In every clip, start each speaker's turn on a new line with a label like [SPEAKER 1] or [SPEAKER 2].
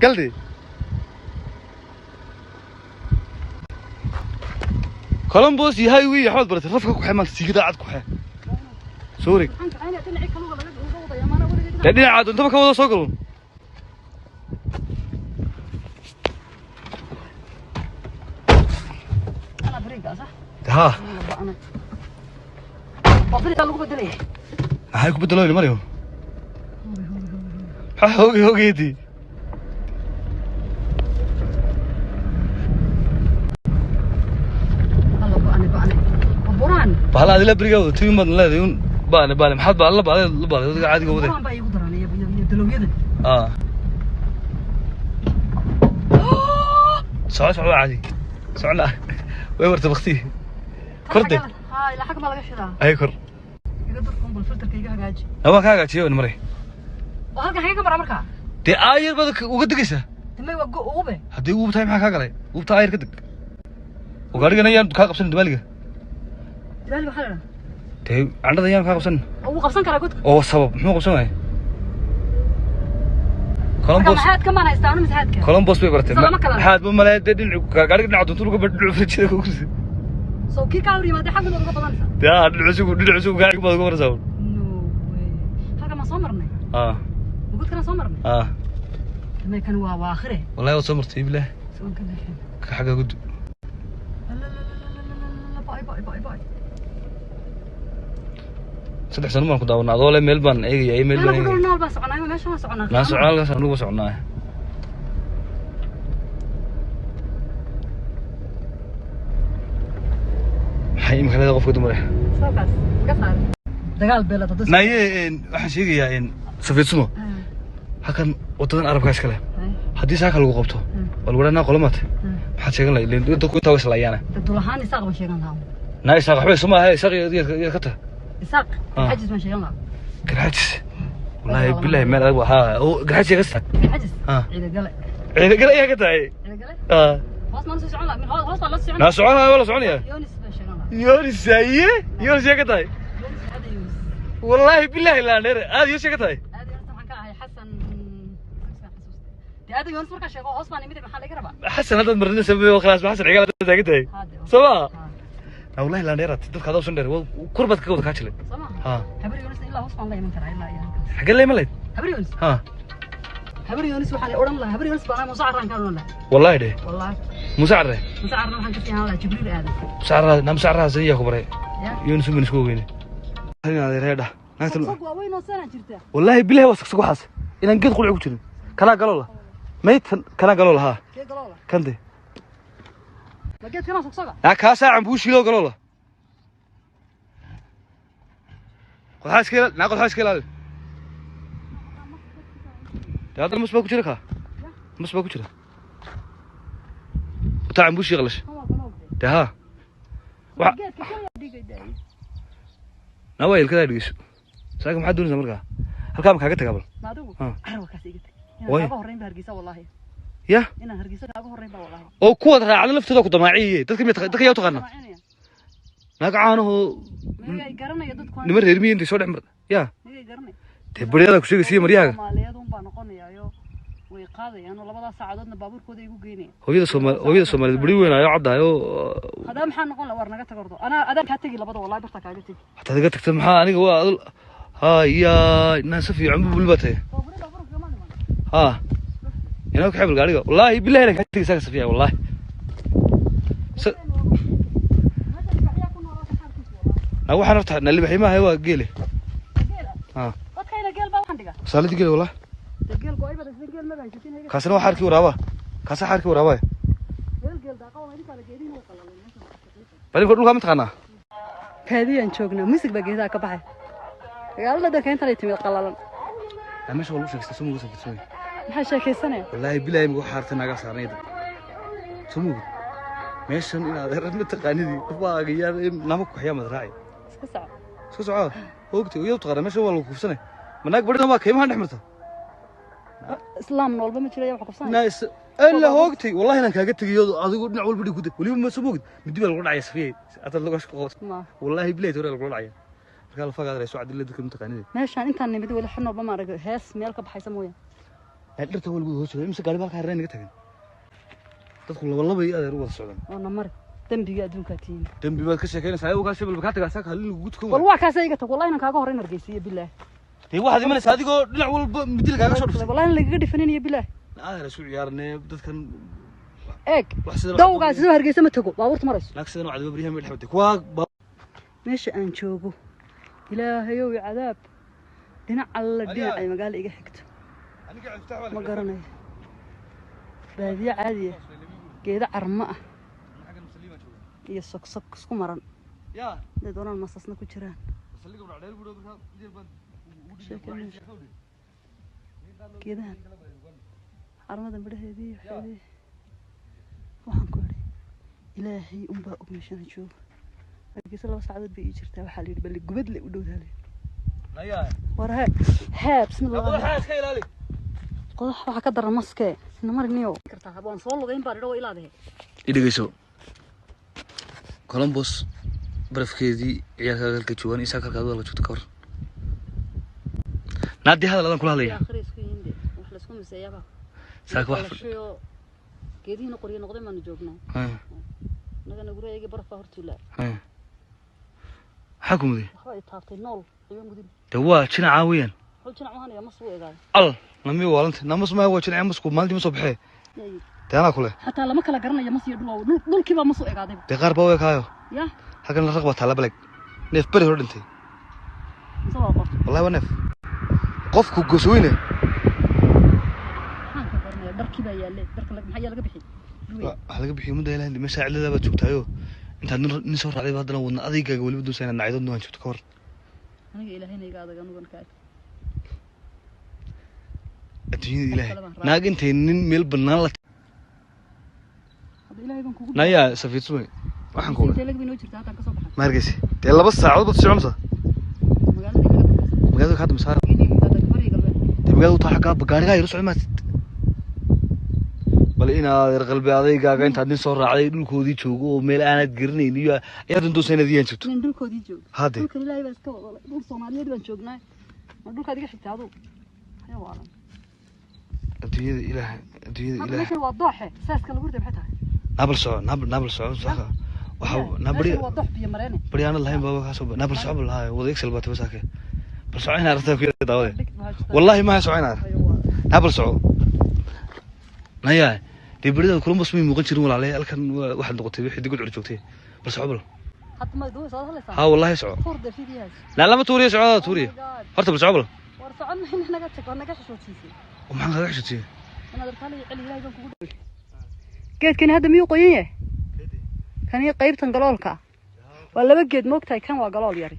[SPEAKER 1] Galdi Columbus iyo highway waxbaad baratay. Rafka ku xee maanta, siigada cad ku xee. Soo wareeg.
[SPEAKER 2] Waxaan kacaynaya dhinacii kaluga laga uga wadaya maana weligay
[SPEAKER 1] Dee dhinaca doontaba ka wada soo galun.
[SPEAKER 2] Ana bariga sax.
[SPEAKER 1] Ha.
[SPEAKER 2] Ba'anay. Waa bariga lagu bedelaya.
[SPEAKER 1] Maxay ku bedeloyni Maryam? Maxaa hoogi hoogeedii?
[SPEAKER 2] Alla ba'anay ba'anay. Waa buraan.
[SPEAKER 1] Bahal adila beriga wada timi baad leedahay un baale baale maxaad baa la baalay la baalay adiga caadiga waday.
[SPEAKER 2] Buraan baa iigu daran iyo iyo dalowyadan.
[SPEAKER 1] Ah. Soco soco caadi. Socona. Way warta waqti. Korde.
[SPEAKER 2] Ha, ilaa xag ma laga shidaa.
[SPEAKER 1] Ay kor.
[SPEAKER 2] Iga durkun bal filterka iga hagaaji.
[SPEAKER 1] Ama ka hagaajiyo maray.
[SPEAKER 2] Oo halkan xagee ka maraa markaa?
[SPEAKER 1] Dee aayar baad uga degaysaa.
[SPEAKER 2] Damay waa go ube.
[SPEAKER 1] Haddii uub tahay maxaa kaa galay? Uubta aayar ka deg. Oo gaadhigan ayaan kaa qabsan dumaaliga.
[SPEAKER 2] Ilaali waxaa la dhahaa.
[SPEAKER 1] Dee candhada ayaan kaa qabsan.
[SPEAKER 2] Oo wuu qabsan karaa godka.
[SPEAKER 1] Oo sabab muxuu qabsan waayay?
[SPEAKER 2] Marka
[SPEAKER 1] Columbus
[SPEAKER 2] maxaad ka maanaystaa anu masaxaadka?
[SPEAKER 1] Columbus bay baratay.
[SPEAKER 2] Salama kala.
[SPEAKER 1] Maxaad ma malay dee dhinacu gaadhiga dhinaca doonto uga badh dhinacu frijida kugu sii.
[SPEAKER 2] Soo kii kaa hor yimaada xagga uga badanaysaa.
[SPEAKER 1] Dee ah dhinacu sugu dhinacu sugu gaadhiga baad uga maraysaa.
[SPEAKER 2] No way. Halkan ma soo marnay?
[SPEAKER 1] Ah.
[SPEAKER 2] Ma godkana soo marnay?
[SPEAKER 1] Ah.
[SPEAKER 2] Damay kan waa waa aakhire.
[SPEAKER 1] Wallahi waad soo martay bilaah.
[SPEAKER 2] Soon ka leexin.
[SPEAKER 1] Ka xagga gudub.
[SPEAKER 2] La la la la la la la bye bye bye bye.
[SPEAKER 1] 3 sano baan ku daawanaa adoo le meel baan eegaya iyo meel baan
[SPEAKER 2] Anagu dhul
[SPEAKER 1] eegaya.
[SPEAKER 2] nool baan soconaa, meesha waan soconaa.
[SPEAKER 1] Naa socon halkaas anugu soconaa. Maxay imika leedahay qofka dumar ah?
[SPEAKER 2] Soo kaas. Ka saar. Dagaal beelad hadda.
[SPEAKER 1] Naye waxaan sheegayaa Safiid Sumo halkan wadadan Arabka iskale haddii saaka lagu qabto waa lagu dhahnaa qolo maate maxaad sheegan lahayd ileen dadku intaa way islayaana.
[SPEAKER 2] Dul ahaan Isaaq baan sheegan lahaa.
[SPEAKER 1] Naa Isaaq waxba isuma ahe Isaaq yaad ka tahay.
[SPEAKER 2] Isaaq.
[SPEAKER 1] Ah.
[SPEAKER 2] Xajis baan sheegan lahaa.
[SPEAKER 1] Garxajis wallaahi billahi meel adag waa haa oo garxajis yaa ka tahay.
[SPEAKER 2] Xajis.
[SPEAKER 1] Ah.
[SPEAKER 2] Ciida gale.
[SPEAKER 1] Ciida gale ayaa ka tahay.
[SPEAKER 2] Ciida gale.
[SPEAKER 1] Ah.
[SPEAKER 2] Hoos maan soo socon lahaa. Min hoos baan la socon.
[SPEAKER 1] Naa soconaya waa la soconaya.
[SPEAKER 2] Yoonis baan sheegan lahaa.
[SPEAKER 1] Yoonis aye Yoonis yaa ka tahay.
[SPEAKER 2] Yoonis aada Yoonis.
[SPEAKER 1] Wallaahi billahi laa dheer aad Yoonis yaa ka tahay.
[SPEAKER 2] Aada Yoonis waxaan ka ahay Xasan. Dee aada Yoonis markaa sheego hoos baan imid maxaa laga rabaa?
[SPEAKER 1] Xasan haddaad marnina sameeyo khalaas Xasan cigaal haddaad taagan tahay.
[SPEAKER 2] Haade.
[SPEAKER 1] Soo ma?
[SPEAKER 2] Ha.
[SPEAKER 1] Naa wallahi laa dheeraad dadka adaa usan dheer kor baad kaga wada kaa jilay.
[SPEAKER 2] Soo ma?
[SPEAKER 1] Ha.
[SPEAKER 2] Habar Yoonis ilaa hoos baan la iman karaa ilaa iyo halkaas.
[SPEAKER 1] Xaggee la iman lahayd?
[SPEAKER 2] Habar Yoonis.
[SPEAKER 1] Ha.
[SPEAKER 2] Habar Yoonis waxaa la odhan lahaa Habar Yoonis baan Muuse Carraan ka odhan lahaa.
[SPEAKER 1] Wallaahi dheh.
[SPEAKER 2] Wallaahi.
[SPEAKER 1] Muuse Carre.
[SPEAKER 2] Muuse Carraan waxaan ka fiican lahaa Jibriil Aadan.
[SPEAKER 1] Muuse Carre naa Muuse Carre hasan yaa ku baray.
[SPEAKER 2] Ya.
[SPEAKER 1] Yoonis umbaan isku ogeyne. Inaad reedha. Naagtan
[SPEAKER 2] Sog waaweyn oo sanaa jirta.
[SPEAKER 1] wallaahi billahi waa sagsag waxaas. Inaan geed qulci ku jirin. Kanaa galoo la. Maytan kanaa galoo la haa.
[SPEAKER 2] Kee galoola?
[SPEAKER 1] Kan de.
[SPEAKER 2] Ma geedkana sogsoga?
[SPEAKER 1] Naa kaa saacan buu shiiloo galoo la. Qodxaa iska ilaali. Naa qodxaa iska ilaali. Dee haddana mas baa ku jira kaa. Mas baa ku jira. Wataa cambuushii qalashay.
[SPEAKER 2] Kan waa galool.
[SPEAKER 1] Dee haa. Waxa
[SPEAKER 2] Geedka kan dhigay daay.
[SPEAKER 1] naa waa ilkadaa dhegeyso. Saaka maxaad doonaysaa markaa? Halkaa ma kaaga tagaa bal?
[SPEAKER 2] Ma adigu?
[SPEAKER 1] Ah.
[SPEAKER 2] Carwa kaas iga tag. Inaan
[SPEAKER 1] Waayo.
[SPEAKER 2] kaaga horreyn baa Hargeysa wallaahi.
[SPEAKER 1] Ya.
[SPEAKER 2] Inaan Hargeysa kaaga horreyn baa wallaahi.
[SPEAKER 1] Oo kuwaad raacda laftooda ku damaaciye. Dadka miyaa dadka yaa u taqaanaa?
[SPEAKER 2] Damaacinaya.
[SPEAKER 1] Naag caanaho
[SPEAKER 2] Miyay garanaya dadku?
[SPEAKER 1] niman reer miyi intay soo dhex marta. Ya.
[SPEAKER 2] Miyay garanaya?
[SPEAKER 1] Dee baryadaa ku sheegaysiiya maryahaaga.
[SPEAKER 2] Soomaaliyeed un baa noqonayayo way qaadayaan oo labadaas saacadoodna baabuurkooda igu geynayaan.
[SPEAKER 1] Hooyada Soomaali hooyada Soomaaliyeed bari weyn ayo caddahay oo
[SPEAKER 2] Hadaa maxaa noqon lahaa war naga tag ordo. Anaa adaan kaa tegi labada wallaahi barta kaaga tegi.
[SPEAKER 1] Hataa iga tagta maxaa aniga waa adul haya inaan si fiican bu bul batay.
[SPEAKER 2] Oo guri baabuurka kama dhiman.
[SPEAKER 1] Ha. Inoo ka xibal gaariga. Wallaahi billahi la ka tegi saaka safiya wallaahi.
[SPEAKER 2] Meesha libaaxyaa ku noolaa saxaarkiisa wallaahi.
[SPEAKER 1] Na waxaan horta na libaxi maaha waa geele.
[SPEAKER 2] Geel ah.
[SPEAKER 1] Ha.
[SPEAKER 2] Dadkayna geel baa waxaan dhigaa.
[SPEAKER 1] Saalid geele wallaahi.
[SPEAKER 2] Dee geel go'ay baad isla geel ma haysatin hayga.
[SPEAKER 1] Kaasina waa xaarkii waraaba. Kaasa xaarkii waraaba.
[SPEAKER 2] Geel geel daaqa waa idinkaa la geediin way qalaleen meesha.
[SPEAKER 1] Bal imka dhulka ma taqaanaa?
[SPEAKER 2] Kaadiyaan joognaa musig baa geedaha ka baxay. Magaalada dhanka intan ay timid qalalan.
[SPEAKER 1] Na meesha waa lagu sheegaystaa soo mugu safiidsooy.
[SPEAKER 2] Maxaa sheekaysanaya?
[SPEAKER 1] Wallaahi billahi imika waxaa hartay naaga saarnayda. Soo mugu. Meeshan inaad reer ma taqaanidii waa agayaan in nama ku xayaa mad raaci.
[SPEAKER 2] Iska soco.
[SPEAKER 1] Iska soco. Ogtay iyadu taqaanaa meeshan waa lagu kufsanay. Ma naag badhina waa kaymaha dhex marta.
[SPEAKER 2] Islaam noolba ma jiro yaa wax qabsanaya.
[SPEAKER 1] Nice. Alla hoogtay wallahi inaan kaaga tegayo adigu dhinac walba dhig ku day. Waliba ma soo moogid midi baa lagu dhacaya safiyay. Hada lagu shaqo.
[SPEAKER 2] Ma.
[SPEAKER 1] Wallahi billahi toore lagu dhacaya. Marka la fagaad rayso cadilada dadka ma taqaanid.
[SPEAKER 2] Meeshaan intaan nimid weli xor noolba ma arag hees meel ka baxaysa mooyaan.
[SPEAKER 1] Dhirta waa lagu hoos joogaa. Imse gaari baa halkaa hareer naga tagan. Dadku laba laba iyo adeer u wada socdaan.
[SPEAKER 2] Oo na mari dembiga adduunkaa tihiin.
[SPEAKER 1] Dembi baad ka sheekeynaysaa, ayagu kaa shibal kaa tagaa saaka halin lagugu tukan.
[SPEAKER 2] Wal waa kaasa iga tag, wallahi inaan kaaga horreyn hargeysiiyo bilaah.
[SPEAKER 1] Dee waxaad imanaysaa adigoo dhinac walba midil kaaga soo dhuftay.
[SPEAKER 2] Wallahi in lagaga dhifaninayo bilaah.
[SPEAKER 1] Adeer, isku ciyaarnee dadkan.
[SPEAKER 2] Eeg.
[SPEAKER 1] Wax sidan.
[SPEAKER 2] Dawgaas soo Hargeysa ma tago, baabuurta marayso.
[SPEAKER 1] Naag sidan oo cadaba baryahan bay dhex batay kuwaa.
[SPEAKER 2] Meesha aan joogo, ilaahayow i cadaab, dhinac alla dhinacay magaalo iga xigto ma garanayo. Baadiye caadiya, geedo carmo ah iyo sogsog isku maran, haday doonaan masasna ku jiraan. Sheekee meesha geedahan carmada midhaheedii waxeedii. Waxaan ku idhi, ilaahay unbaa og meeshaan joogo. Hargeysa 2 saacadood bay ii jirtaa. Waxaa la yidhi balli gubadle u dhowdaa la yidhi. War hee hee, bismillah. Qodax waxaa ka daran maskee namarniyo kartaa. Waan soo lugayn baan idho, waa ilaadahe.
[SPEAKER 1] Idhegeyso, Columbus barafkeedii ciyaalkaaga halka joogaan, isaa kalkaad halka joogto, ka waran? Naadii, hadal adaan kula hadlaya.
[SPEAKER 2] Aakhira isku yihiin de, wax laisku miseeyaba.
[SPEAKER 1] Saaka wax.
[SPEAKER 2] Qalashayoo geedihiina qoryo noqday baanu joognaa. Innagana guryahaygii baraf baa hortuulaa.
[SPEAKER 1] Maxaa ku muday?
[SPEAKER 2] Waxba ay taabtay nool iyo mudin.
[SPEAKER 1] Dee waa jinacaa weeyaan.
[SPEAKER 2] Wuxuu jinac u ahanaya mas uu egaaday.
[SPEAKER 1] Al nami waalanta namas maaha, waa jinaca masku maalintii ma soo baxee.
[SPEAKER 2] Yaa yidhi?
[SPEAKER 1] Dee anaa kule.
[SPEAKER 2] Xataa lama kala garanayo mas iyo dhul, dhulkiibaa mas u egaadayba.
[SPEAKER 1] Dee qaar baa u ekaayo.
[SPEAKER 2] Ya.
[SPEAKER 1] Halkan raq baa taalla, baleg neef beri hore dhintay.
[SPEAKER 2] Mise waa qof?
[SPEAKER 1] Wallahi waa neef qofku gosweyne.
[SPEAKER 2] Maxaan ka garanaya? Dharkii baa yaalle, dharka maxaa yaa laga bixi? Dhul.
[SPEAKER 1] Waxaa laga bixiyo mudda ilaah. Meesha cidlada baad joogtaayo, intaad nin soo raacday ba haddana wadna adeygaaga weliba doonsa inaad nacaydo nuhan joogto, ka waran?
[SPEAKER 2] Aniga ilaahayna iga adag, anugana ka ag.
[SPEAKER 1] Adduunyada ilaahay.
[SPEAKER 2] Kale baan raacay.
[SPEAKER 1] Naag intay nin meel bannaan la
[SPEAKER 2] Hadda ilaahay baan kugu
[SPEAKER 1] Naya Safiid Sumay, waxaan ku
[SPEAKER 2] Intee lag bay noo jirtaa haddaan kasoo baxay?
[SPEAKER 1] Ma hargeysa dee 2 saacadood baad soconaysaa.
[SPEAKER 2] Magaaladii naga dambaysa.
[SPEAKER 1] Magaalada kaa dambaysa.
[SPEAKER 2] Bariga galbeed.
[SPEAKER 1] Dee magaalada taa xaggaa gaarigaa yaro socon maatid. Bal inaad qalbi adaygaaga intaad nin soo raacday dhulkoodii joogo oo meel aanad garanayn iyo ayaad doonaysa inaad iyaan joogto.
[SPEAKER 2] Nin dhulkoodii joogo.
[SPEAKER 1] Hadde.
[SPEAKER 2] Dhulkan ilaahay baa iska wada dhul Soomaaliyeed baan joognaa. Ma dhulkaad iga xigtaa aduu haya waalan?
[SPEAKER 1] Adduunyada ilaahay, adduunyada
[SPEAKER 2] Hadda
[SPEAKER 1] ilaahay.
[SPEAKER 2] Meeshan waa dooxe, saaska lagu riday maxay tahay?
[SPEAKER 1] Naabal soco, naabal, naabal soco saaka waxa naabari.
[SPEAKER 2] Meeshan waa doox biyo mareene.
[SPEAKER 1] Bari aanad lahayn baaba kaasoo naabal soco bal lahaa wada excel baa tiba saake. Bal soco inaad aragtaa ku yara daawade. Wallahi ma soco inaad
[SPEAKER 2] Haya waalan.
[SPEAKER 1] Naabal soco naya. Dee berida Columbus may muuqan jirin walaalay. Halkan waxaad noqotay wixii digud cur joogtay. Bal soco bal.
[SPEAKER 2] Hadda ma duwe soo hadlaysaa?
[SPEAKER 1] Haa, wallahi soco.
[SPEAKER 2] Tuur dee fiidiyahaas.
[SPEAKER 1] Naa lama tuuriyo, socdaa tuuriyo.
[SPEAKER 2] Oh my God.
[SPEAKER 1] Horta bal soco bal.
[SPEAKER 2] War socon mayna, naga tag, waa naga xishoodsiisay.
[SPEAKER 1] Oo maxaan kaga xishootiyey?
[SPEAKER 2] Inaad arkaan iyo celi, ilaahay baan kugu dhawey. Geedkani hadda miyuu qoyan yahay? Kani qaybtan galoolka ah waa laba geed, moogtahay? Kan waa galool yari.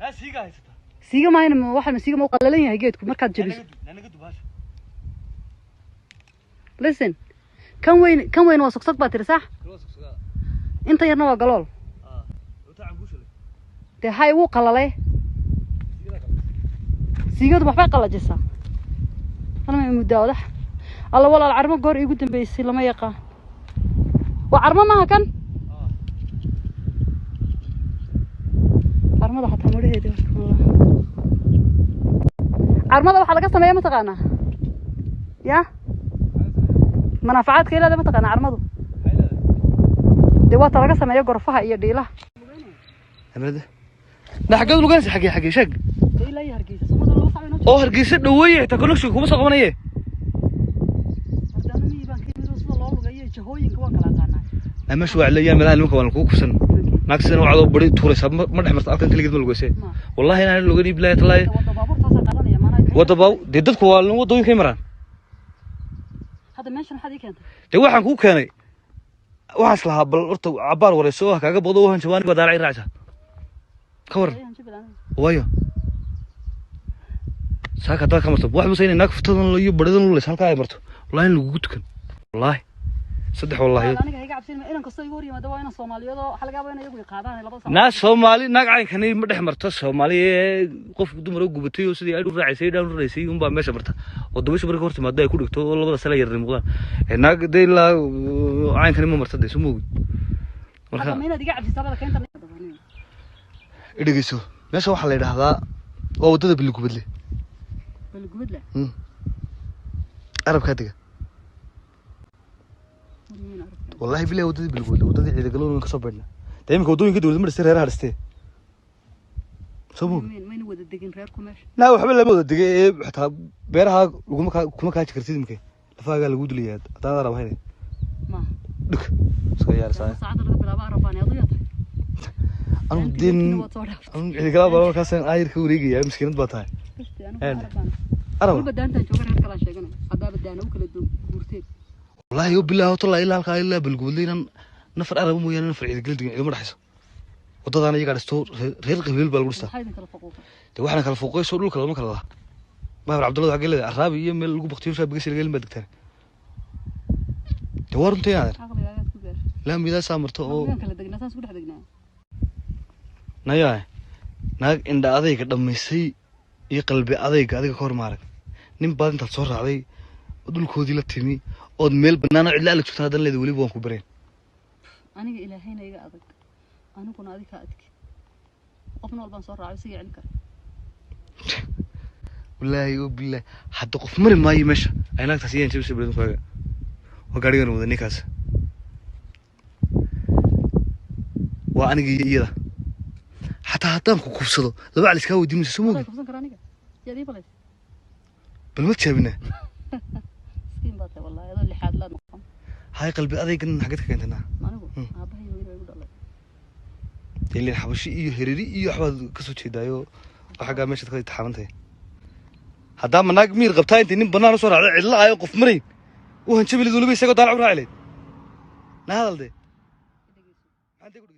[SPEAKER 1] Naa siiga haysataa.
[SPEAKER 2] Siiga maayna, waxa siiga ma u qalalan yahay geedku markaad jabiso.
[SPEAKER 1] Naga dubaasha.
[SPEAKER 2] Listen, kan weyn, kan weyn waa sogsog baa tiri, sax? Inta yarna waa galool. Dee hay, wuu qalalay. Siigadu waxbay qalajisaa. Anama muddaa odax alla walaal. Carmo goor iigu dambeysay lama yaqaan. Waa carmo maaha kan? Carmada xataa midhaheedi wallah. Carmada waxaa laga sameeya mataqaanaa? Ya manaafacaadka ilaada mataqaanaa carmadu? Dee waa ta laga sameeyo gorfaha iyo dhiilaha.
[SPEAKER 1] Amalada na xaggeed luganaysa? Xagee, xagee sheeg.
[SPEAKER 2] Dee ilaa iyo Hargeysa soomada 2 sac bay noo.
[SPEAKER 1] Oo Hargeysa dhaweeye, xitaa connection kuma soo qabanaye.
[SPEAKER 2] Hordaano miyi baan ka yimid oo sida loo lugeeyo jahooyinka waan kala aqaanaa.
[SPEAKER 1] Naa meesha waa cilayaa, meelaha nimanka waan kugu kufsan. Naag sidan wacdoo bari tuuraysa ma dhex marta halkan kaligeed, ma lugeysee?
[SPEAKER 2] Ma.
[SPEAKER 1] Wallahi inaan lugan, bilahi talaahi.
[SPEAKER 2] Wadda baabuurtaasaa qaadanaya maanaa.
[SPEAKER 1] Wadda baa dee, dadku waa waddooyinkay maraan.
[SPEAKER 2] Hadda meeshan maxaad ii keentay?
[SPEAKER 1] Dee waxaan kuu keenay waxaas lahaa, bal horta cabaar wareyso oo kaaga bodo oo hanjabaani baa daalacay raacaysa, ka waran?
[SPEAKER 2] Ayaan jibel aniga.
[SPEAKER 1] Waayo saaka haddaad ka marto wax mase inay naag futadan iyo baridan luleysa halkaa ay marto, wallahi in lagugu tukan, wallahi saddex wallahi.
[SPEAKER 2] Walaal, aniga hayga cabsin. Inan kastoo igu hor yimaada waa inan Soomaaliyeed oo waxaa laga yaabaa in iyagu i qaadaan labada sano.
[SPEAKER 1] Naa Soomaali naag caynkani ma dhex marto Soomaali ee qof dumar oo gubatay oo sidii ay u raacaysay dhaan u raacaysay unbaa meesha marta oo dabayshu marka hor timaado ay ku dhigto oo labada sale yar muuqdaan. Ee naag dee ilaa caynkani ma marto dee, soo moogi marka.
[SPEAKER 2] Hadda ma inaad iga cabsisaa bada keenta?
[SPEAKER 1] Dhegeyso, meesha waxaa la yidhaahdaa waa waddada Biligubadle.
[SPEAKER 2] Balgubadle.
[SPEAKER 1] Arabkaa dega.
[SPEAKER 2] Warmiin arabka?
[SPEAKER 1] Wallahi bilahi, waddadii Balgooda, waddadii Ciidagaloon waan kasoo baydhnaa. Dee iminka waddooyinka dowladda ma dhistay, reeraha dhistee, soo moog.
[SPEAKER 2] Warmiin mayna wada degin reerku meesha?
[SPEAKER 1] Naa, waxba lama wada degay ee xataa beeraha laguma kaa kuma kaaji kartid. Imika lafahaagaa lagu dilayaa haddaan arab ahayn.
[SPEAKER 2] Maaha.
[SPEAKER 1] Dhig iska yaarsaa.
[SPEAKER 2] Saacadda laga bilaabo arabaan aduyaa tahay.
[SPEAKER 1] Anigu den
[SPEAKER 2] waad soo dhaaftay.
[SPEAKER 1] Anigu Ciidagalaa baa markaasaan aayar ka wareegayaa. Miskiinad baa tahay.
[SPEAKER 2] Basti, anigu
[SPEAKER 1] Een.
[SPEAKER 2] arabaan.
[SPEAKER 1] Araba.
[SPEAKER 2] Weliba daantaan jooga reer kalaan sheeganay, haddaaba daana u kala guurteen.
[SPEAKER 1] Wallahi yo bilahi watallahi, ilaa halkaa ilaa Balgoodle inaan nafar araba mooyaane nafar Ciidagala degan ciduma dhexayso. Waddadaana iyagaa dhisto, reer qabiil baa lagu dhistaa.
[SPEAKER 2] Maxaa idin kala faquuqa?
[SPEAKER 1] Dee waxaana kala fooqayso dhulka lama kala laha. Maamar Cabdulla waxaa leedahay araabi iyo meel lagu baktiyo shaabigasi laga helin baa degtaan. Dee waa runtii inaadeer.
[SPEAKER 2] Caqligaagaad ku gaar.
[SPEAKER 1] Laamidaasaa marto oo
[SPEAKER 2] Waan kala degnaa, saas ku dhex degnaa.
[SPEAKER 1] Nayaa, naag indha adayga dhammaysay iyo qalbi adayga adiga ka hor maarag. Nin baad intaad soo raacday oo dhulkoodii la timi ood meel bannaan oo cidla ala joogtaan haddana leeda weliba waan ku bareen.
[SPEAKER 2] Aniga Ilaahayna iga adag, aniguna adi kaa adki. Qof nool baan soo raacay, isaga celin kara.
[SPEAKER 1] Wallaahi oo bilaahi, hadda qof mari maayo meesha ay naagtaas iyaan jabisa beledin kuaga. Waa gaarigan wada ninkaas, waa aniga iyo iyada. Xataa haddaan ku kubsado laba calis kaa weydiin mayso, soo
[SPEAKER 2] Wallahi
[SPEAKER 1] moogi.
[SPEAKER 2] Kubsan kara aniga, yaad ii balays.
[SPEAKER 1] Bal ma jaabinaa?
[SPEAKER 2] Miskiin baa tahay wallahi, adoo lixaad laad noqon.
[SPEAKER 1] Hay, qalbi adaygan xageed ka keentanaa?
[SPEAKER 2] Anigu aabahay hooyada igu dhalay.
[SPEAKER 1] Dee ileen xabashi iyo hereri iyo waxbaad kasoo jeedaayo oo xaggaa meeshaad ka taxaabantahay. Haddaa ma naag miir qabtaa intay nin bannaan usoo raacdo cidla ayo qof marayn u hanjabi layd, weliba isagoo daalac u raaci layd? Na hadal dee. Maxaan dee ku dhegeysan?